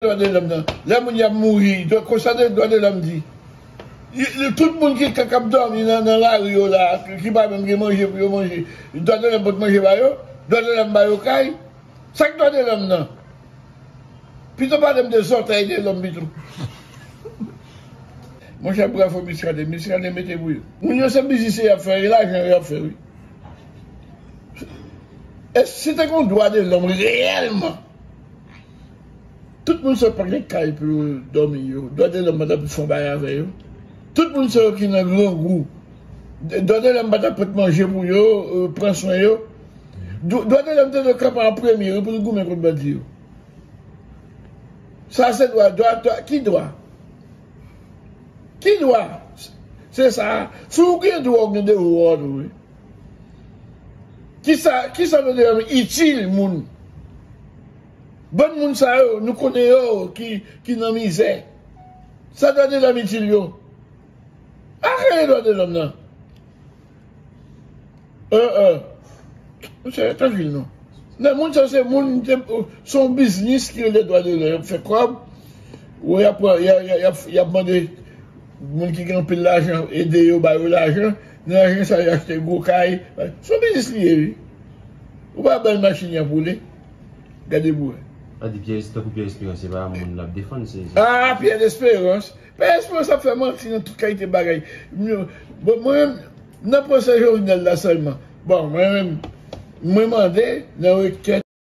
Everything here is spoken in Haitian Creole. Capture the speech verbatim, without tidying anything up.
dwa de lòm nan? Lè moun y ap mouri, dwa, konsa de dwa de lòm di. Li- li- Tout moun ki k ap dòmi nan, nan lari yo la, ki pa menm gen manje pou yo manje, dwa de lòm pot manje ba yo, dwa de lòm ba yo kay. Sa k dwa de lòm nan? Pito pale m de zòtèy de lòm pito. Monchè, bravo Miskaden, Miskaden mete pou yo. Moun yo se biznis yo y ap fè, e lajan yo y ap fè, wi. E si te gen dwa de lòm reyèlman, tout moun sa yo pa gen kay pou yo dòmi yo, dwa de lòm pa t ap fè yon bagay avè yo. Tout moun sa yo ki nan grangou, dwa de lòm pa t ap pot manje pou yo, euh, pran swen yo. Dwa de lòm te dwe kanpe an premye, wi, pou l goumen kont bandi yo. Sa se dwa, dwa, dwa, ki dwa? Ki dwa? Se sa, si w gen dwa, w gen devwa tou, wi. Kisa, kisa dwa de lòm itil moun? Bann moun sa yo, nou konnen yo ki, ki nan mizè. Sa dwa de lòm itil yo? A rele dwa de lòm nan. Euh, euh. Monchè, tranquille non. Men moun sa se moun, se yon biznis ki rele dwa de lòm. Y ap fè kòb. Ou y ap, y ap, y ap, y ap mande moun ki gen anpil lajan, ede yo, ba yo lajan. Nan lajan sa, y achte gwo kay. Se yon biznis li ye, wi. Ou pa bèl machin y ap woule. Gade pou wè. Sa di Pierre, tankou Pierre Espérance, se pa moun l ap defann, se, se Ah, Pierre Espérance. Pierre Espérance ap fè manti nan tout kalite bagay. Bon, mwen menm, nan pwosè Jovenel la sèlman. Bon, mwen menm, mwen mande nan rekèt